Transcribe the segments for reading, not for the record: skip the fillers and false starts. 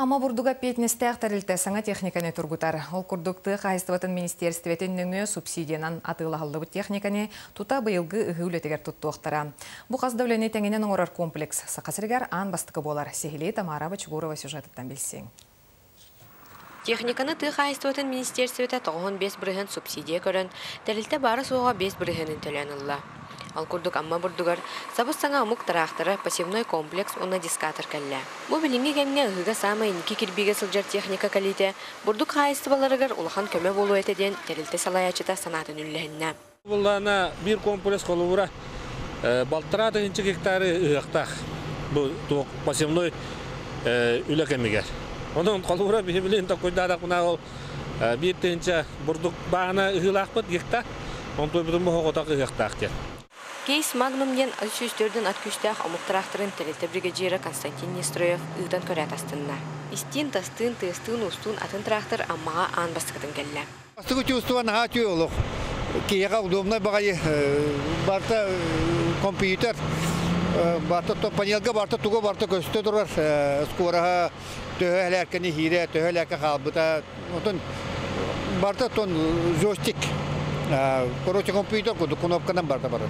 Амма бурдуга эппиэтинэстээх тэрилтэ саҥа техниканы тургутар. Ол курдук тыа хаһаайыстыбатын министиэристибэтин нөҥүө субсидиянан атыылаһыллыбыт техниканы тута быйылгы ыһыы үлэтигэр туттуохтара. Бу хас да үлэни тэҥинэн оҥорор комплекс Саха сиригэр аан бастакы буолар. Сиһилии Тамара Бочугурова сюжетыттан билсиҥ. Техниканы тыа хаһаайыстыбатын министиэристибэтэ 95% субсидия көрөн, тэрилтэ баара-суоҕа 5 бырыһыанын төлөөн ылла. Ол курдук Амма бурдугар сабыс-саҥа омук тыраахтара, посевной комплекс уонна дискатор кэллэ. Бу билиҥҥи кэмҥэ ыһыыга саамай инники кирбиигэ сылдьар техника кэлиитэ бурдук хаһаайыстыбаларыгар улахан көмө буолуо этэ диэн тэрилтэ салайааччыта санаатын үллэһиннэ. Буллаана биир комплекс холобура 1,5 тыһыынча гектары ыһыахтаах бу туох посевной үлэ кэмигэр. Онон холобура биһи билин токуйдаатахпына ол 1 тыһыынча бурдук бааһына ыһыылаахпыт гектар, онтуй бутун моһоҕотох ыһыахтаах диэн. Кейс Магнум диэн 104 ат күүстээх омук тыраахтарын тэрилтэ бригадира Константин Нестроев ыытан көрөөт астынна. Истиин-тастыын, тыастыын-уустуун атын тыраахтар Аммаҕа аан бастакытын кэллэ. Бастакы чувство наһаа үчүгэй олох. Киһиэхэ удобнай баҕайы барыта компьютер барыта панельга барыта туга барыта көстө турар скороһа төһө элээркэни иһиирэ төһө элээркэ хаалбыта отон барыта тон джойстик, короче, компьютер курдук кнопканан барыта барар.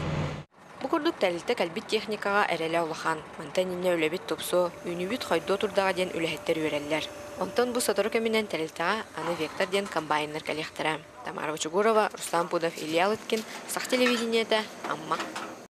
Бу курдук тэрилтэ кэлбит техникаҕа эрэлэ улахан. Мантан инньэ үлэбит тупсуо, үүнүүбүт хойдуо турдаҕа диэн үлэһиттэр үөрэллэр. Онтон бу сотору кэминэн тэрилтэҕэ аны Вектор диэн комбайннар кэлиэхтэрэ. Тамара Бочугурова, Руслан Пудов, Илья Лыткин, Саха телевидениетэ, Амма.